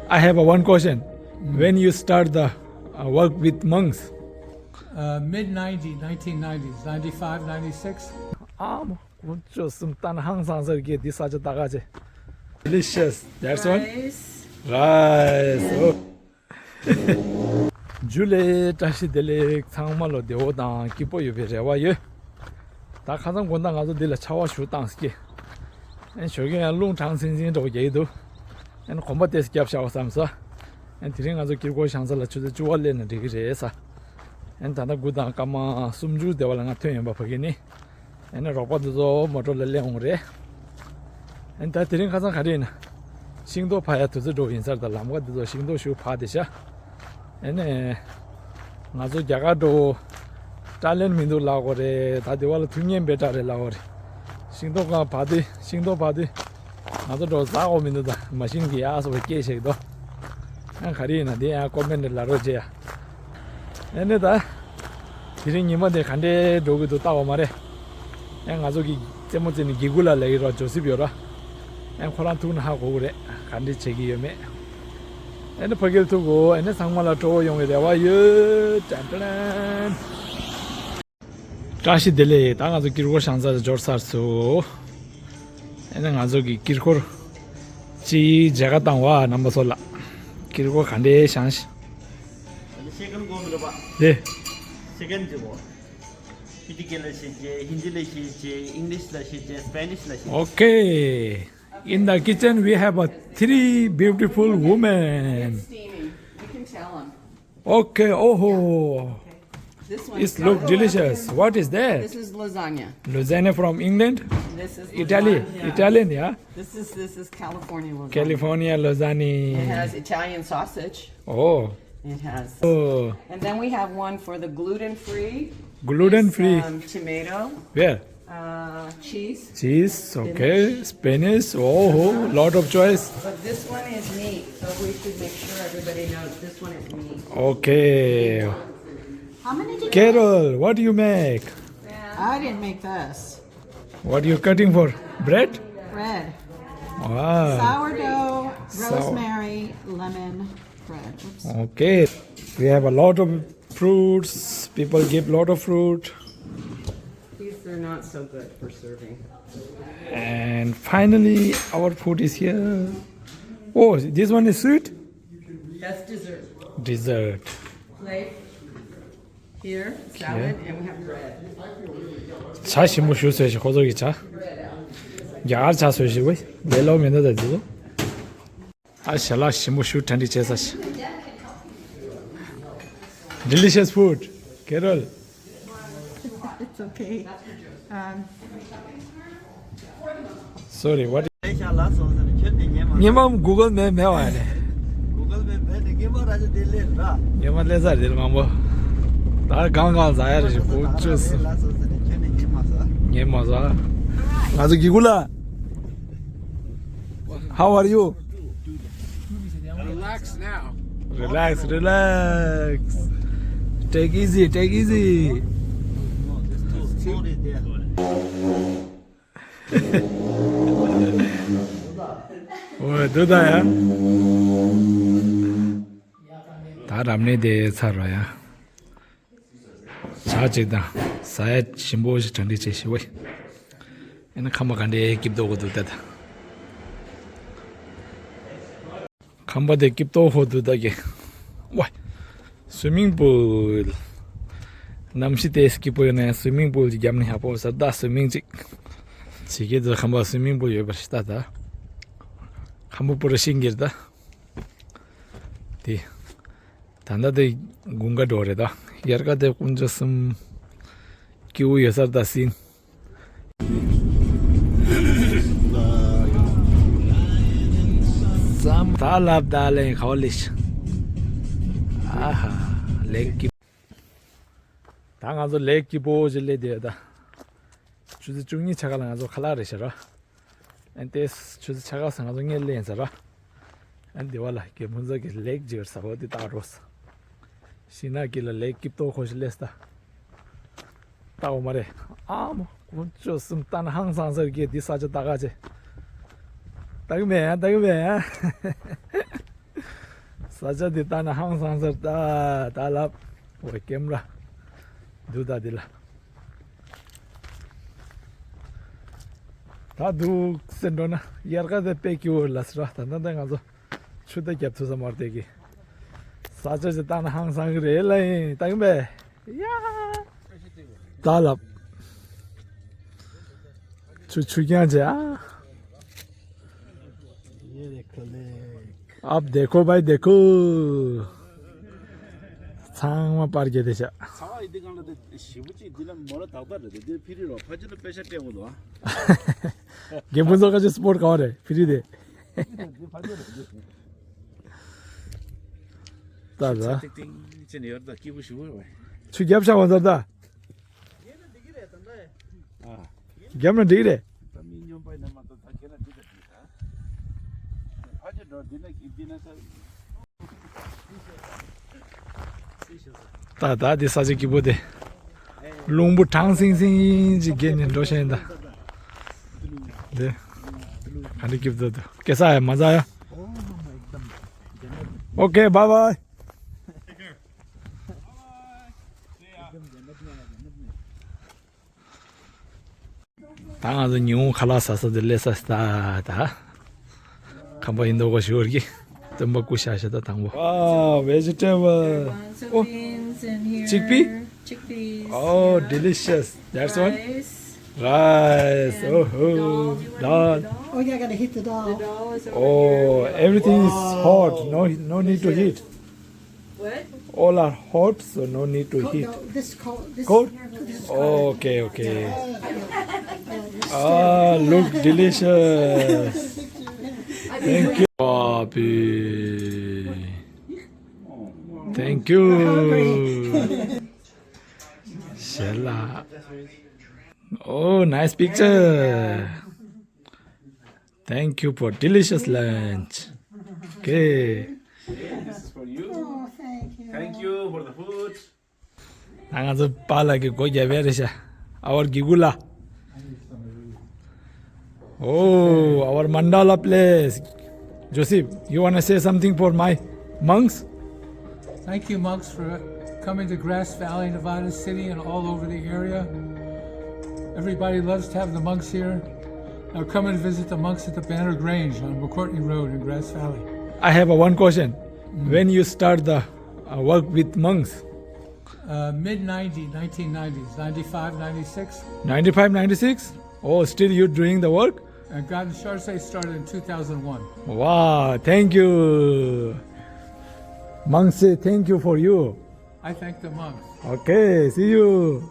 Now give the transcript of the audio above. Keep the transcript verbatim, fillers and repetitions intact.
I have a one question. When you start the uh, work with monks? Uh, mid ninety, nineteen nineties, ninety-five, ninety-six. ཨ་མ། དཀོན་མཆོག་གསུམ། ལྟ་ན་ཧང་སང་ས་གི་འདི་ས་ཆ་ད་ག་ཅེ། Delicious. That's one. Rice. Rice. Oh. ཇུ་ལེ། བཀྲ་ཤིས་བདེ་ལེགས། ཚང་མ་ལོ་བདེ་བོ་དང་སྐྱིད་པོ་ཡོད་པའི་རེ་བ་ཡོད། ད་ཁ་སང་དགོང་དག་ང་ཚོ་འདི་ལ་ཆར་པ་ཞིག་བཏང་སྐྱེ། ཨན་ཞོགས་ཀས་ཡང་རླུང་གྲང་སིང་སིང་འདྲ་བོ་རྒྱག་གི་འདུག་ཨན་གོམ་པ་ཏོག་ཙམ་རྒྱབ་བཞག་པ་བསམ་ས། ཨན་དེ་རིང་ང་ཚོ་ཀིར་ཀོར་བཞེངས་ས་ལ་ཆུ་ཚོད་བཅུ་པ་སླེབས་ན་འགྲིག་གི་རེད་ས། ཨན་ད་ལྟ་དགུ་དང་སྐར་མ་སུམ་ཅུ་དེ་བ་ལ་ང་ཐོན་ཡོང་པ་ཕ་གི་ནི། ཨེ་ནས་རོགས་པ་འདི་ཚོ་མོ་ཊོར་ལ་སླེབས་འོང་རེད། ཨེ་ད་དེ་རིང་ཁ་སང་ག་རེ་ཡིན་ན། ཤིང་ཏོག་ཕར་ཡ་དུས་ཚོད་འགྲོ་ཡིན་ས་རེད། ད་ལམ་ཁ་འདི་ཚོ་ཤིང་ཏོག་ཞིག་ཕར་དེ་ཤ། ཨེ་ནས། ང་ཚོ་རྒྱ་གར་འགྲོ། ཊ་ལེན་མི་འདུག་ལབ་དགོས་རེད། ད་དེ་བ་ལ་ཐུགས་ཉན་པའི་ཊ་རེད་ལབ་དགོས་རེད། ཤིང་ཏོག་གང་ཕར་དེ་ཤིང་ཏོག་ཕར་དེ། ང་ཚོ་འགྲོ་ཟ་དགོས་མི་འདུག་ད་མ་ཤིན་གི་ཡག་སོ་བ་སྐད་ཆེ་གི་འདུག་ཨ་ག་རེ་ཡིན་ན་དེ་ཡང་ཀོ་མེན་ཊི་ལ་རོགས་བྱེད་ཡ། ཨེ་ནས་ད། དེ་རིང་ཉི་མ་དེ་ག་འདྲའི་འགྲོ་གི་འདུག་ལྟ་བ་མ་རེད། ཨེ་ང་ཚོ་གི་རྩེད་མོ་རྩེ་ནི་དགེ་སྐུ་ལགས་ལབ་ཀྱི་རོགས་ཇོ་སིབ་ཡོད་ར། ཨེ་ཁོ་རང་ཐུག་ན་ཧ་གོ་གི་རེད། ག་འདྲ་བྱེད་ཀྱི་ཡོད་མེད། ཨེ་ནས་ཕ་གིར་ཐུག་གོ་ཨེ་ནས་ཚང་མ་ལ་སྤྲོ་བོ་ཡོང་བའི་རེ་བ་ཡོད། ཏན་ཏན། བཀྲ་ཤིས་བདེ་ལེགས། ད་ང་ཚོ་ཀིར་ཀོར་བཞེངས་ས་ལ་འབྱོར་ཚར་སོང་། ཨེ་ནས་ང་ཚོ་གི་ཀིར་ཀོར་ཅིག་མཇལ་ཁ་བཏང་བ་རྣམ་པ་ཚོ་ལ། ཀིར་ཀོར་ག་འདྲ་བཞེངས་ཤིག་དེ། ཕི་ཇི་ལ་ཤེས་ཀྱི། ཧིན་དི་ལ་ཤེས་ཀྱི། སྤེ་ནིཤ་ལ་ཤེས་ཀྱི། སྤེ་ནིཤ་ལ་ཤེས་ཀྱི། Okay. In the kitchen, we have a three beautiful women. It's steaming. You can tell 'em. Okay. Oh. This one It looks delicious. What is that? This is lasagna. Lasagna from England? This is Italy. Lasagna. Italian, yeah? This is this is California lasagna. California lasagna. It has Italian sausage. Oh. It has. Oh. And then we have one for the gluten free. Gluten free. It's, um, tomato. Where? Uh, cheese. Cheese, okay. Spinach. Spinach. Oh, lot of choice. But this one is meat, so we should make sure everybody knows this one is meat. Okay. How many did you Carol, what do you make? I didn't make this. What are you cutting for? Bread? Bread. Wow. Sourdough, Sour- rosemary, lemon, bread. Oops. Okay. We have a lot of fruits. People give lot of fruit. These are not so good for serving. And finally, our food is here. Oh, this one is sweet? That's dessert. Dessert. Plate. Here, salad, and we have bread. ཇ་ཞིམ་པོ་ཞིག་བཟོས་ཤིག་ཁོ་ཚོ་གི་ཇ། རྒྱ་གར་ཇ་བཟོས་ཤིག་ཝེ། ལས་སླ་པོ་མི་འདུག་ད་འདི་ཚོ། ཨ་ཞལ་ལག་ཞིམ་པོ་ཞིག་གྲ་སྒྲིག་བྱས་ས་ཞིག Delicious food, Carol. It's okay. Um, Sorry, what? ལས་ཤག་ལ་སོང་ཟེར་ཁྱོད་དེ་ཉན་མ། ཉན་མ་Google Map མེད་པ་ནས། Google Map མེད་དེ་ཉན་མ་ར་ཅི་དེ་ལས་ར། ཉན་མ་ལས་ས་རེད་མང་པོ། ད་གང་གང་ཟ་ཡ་རེད་ཞིག་གོ་ཆོད་སོང་། ལ་སོང་ཟེར་ཁྱོད་དེ་ཉན་མ་ཟ། ཉན་མ་ཟ། ང་ཚོ་གི་གུ་ལ། How are you? Relax now. Relax, relax. Take easy, take easy. ཨོ་འདུག་ད་ཡ། ད་རབ་གནས་དེ་ཚར་བ་ཡ། ཇ་གཅིག་དང་ཟ་ཡ་ཞིམ་པོ་ཞིག་གྲ་སྒྲིག་བྱས་ཤིག་ཝེ། ཨེ་ན་ཁམས་པ་ག་འདྲའི་སྐྱིད་པོ་འདུག་ད་ད། ཁམས་པ་དེ་སྐྱིད་པོ་འདུག་ད་གི། ཝེ། Swimming pool. གནམ་གཤིས་དེ་སྐྱིད་པོ་ཡོད་ན་swimming pool ཅིག་བརྒྱབ་ན་ཡག་པོ་ཟེར་ད་swimming ཅིག་བྱེད་ཀྱི་འདུག་ཁམས་པ་swimming pool ཡོད་པ་ཞིག་ད་ད། ཁམས་པ་པུ་ར་ཤིང་གིར་ད། དེ། ད་ལྟ་དེ་དགུན་ཁ་འགྲོ་རེད་ད། དབྱར་ཁ་དེ་དཀོན་མཆོག་གསུམ། སྐྱིད་པོ་ཡོད་ས་རེད་ད་སྲིན། བསམ་ད་ལབ་ད་ལེན་ཁའོ་ལིཤ། ཨ་ཧ། ལེགས་སྐྱིད། ད་ང་ཚོ་ལེགས་སྐྱིད་པོ་ཞིག་སླེབས་བསྡད་ཡོད་ད། ཆུ་ཚོད་བཅུ་གཉིས་ཆ་ག་ལ་ང་ཚོ་ཁ་ལག་རེད་ཤག་ར། ཨན་ཏེ་ཆུ་ཚོད་ཆ་ག་ས་ང་ཚོ་ངས་སླེབས་ཡིན་ས་ར། ཨན་དེ་བ་ལ་རྒྱལ་ཕུན་ཚོགས་ཀྱི་ལེགས་བྱེད་ཟ་བ་དེ་ལྟ་རོགས། ཤིང་ནགས་དཀྱིལ་ལ་ལེགས་སྐྱིད་ཏོག་ཁོ་ཞིག་སླེབས་ས། ལྟ་འོ་མ་རེད། ཨ་མོ་དཀོན་མཆོག་གསུམ་ལྟ་ན་ཧང་སང་ས་རྒྱལ་འདི་ས་ཆ་ལྟ་ག་ཆེ། ལྟ་གི་མེད་ཡ་ལྟ་གི་མེད་ཡ། ས་ཆ་འདི་ལྟ་ན་ཧང་སང་ས་རེད་ད། ད་ལབ། འོ་ཀེམ་ར། འདུག་ད་འདི་ལ། ད་འདུག་སེ་འགྲོ་ན་དབྱར་ཁ་དེ་དཔེ་སྐྱིད་པོ་ལ་ཟེར་བ། ད་ལྟ་ད་ང་ཚོ་ཆུ་ད་རྒྱབ་ཐུབ་ས་མ་རེད་དེ་གི། ས་ཆ་ཅིག་ལྟ་ན་ཧང་སང་གི་རེད་ལ་ཡིན། ལྟ་གིན་པས། ཡ། ད་ལབ། ཆུ་ཆུ་རྐྱང་བྱས་ཨ། ये देखो, देख। आप देखो भाई, देखो। ཚང་མ་པར་རྒྱག་བསྡད་ཤག་ཚ་བ་ཡི་འདི་གང་ལ་དེ་ཞེ་པོ་ཅིག་འདི་ལ་མོ་ལ་ཏག་ཏག་རེད་དེ། འདིར་ཕི་རི་རོ་ཕ་ཅི་ལ་པེ་ཤ་སྤྲད་དགོས་འདུག་ཨ། རྒན་པོ་ཚོ་ཁ་ཅིག་སི་པོར་ག་བ་རེད་ཕི་རི་དེ། ད་ད། ཏིག་ཏིག་ཅི་ནས་ཡོད་ད་སྐྱིད་པོ་ཞུ་བར་བས། ཆུ་རྒྱབ་ཤག་བ་ཟར་ད། རྒྱབ་ན་འགྲིག་རེད། ད་ད་འདི་ས་ཆ་སྐྱིད་པོ་དེ། རླུང་བུ་གྲང་སིང་སིང་ཅིག་བརྒལ་ནས་འགྲོ་བཞིན་ད། འདི། ག་འདྲ་སྐྱིད་པོ་འདུག་སྐྱེ་ས་ཡ་མ་ཟ་ཡ། Okay, bye bye. ད་ང་ཚོ་ཉི་ཧོང་ཁ་ལག་ཟ་ས་དེ་སླེབས་ས་ད་ད། ཁམས་པ་ཡིན་མདོག་གོ་ཞུ་བར་གི། སྟོན་པ་སྐུ་ཤ་ཤ་ད་དང་པོ། Wow, vegetable. Lots of Oh, beans in here. Chickpea? Chickpeas. Oh, yeah. Delicious. That's one. Rice. Rice. And Oh, oh, dal. You want dal. The dal? Oh, yeah, I gotta heat the dal. The dal is over Oh, here. Everything is hot. No, no need to heat. What? All are hot, so no need to Cold, heat. No, this cold. This, cold? This is cold. Okay, okay. Yeah, yeah, yeah, yeah, it's Ah, still look delicious. Thank you. Papi. Thank you. Shella. Oh, nice picture. Thank you for delicious lunch. Okay. This is for you. Oh, thank you. Thank you for the food. ད་ང་ཚོ་པཱ་ལགས་ཀྱི་སྒོ་རྒྱབ་པ་རེད་ཤག Our Gigula. Oh, our mandala place. Joseph, you wanna say something for my monks? Thank you, monks, for coming to Grass Valley, Nevada City, and all over the area. Everybody loves to have the monks here. Now come and visit the monks at the Banner Grange on McCourtney Road in Grass Valley. I have a one question. Mm. When you start the uh, work with monks? Uh, mid ninety, nineteen nineties, ninety-five, ninety-six. Ninety-five, ninety-six? Oh, still you doing the work? And Garden Chardonnay started in two thousand one. Wow, thank you. Monks say thank you for you. I thank the monks. Okay, see you.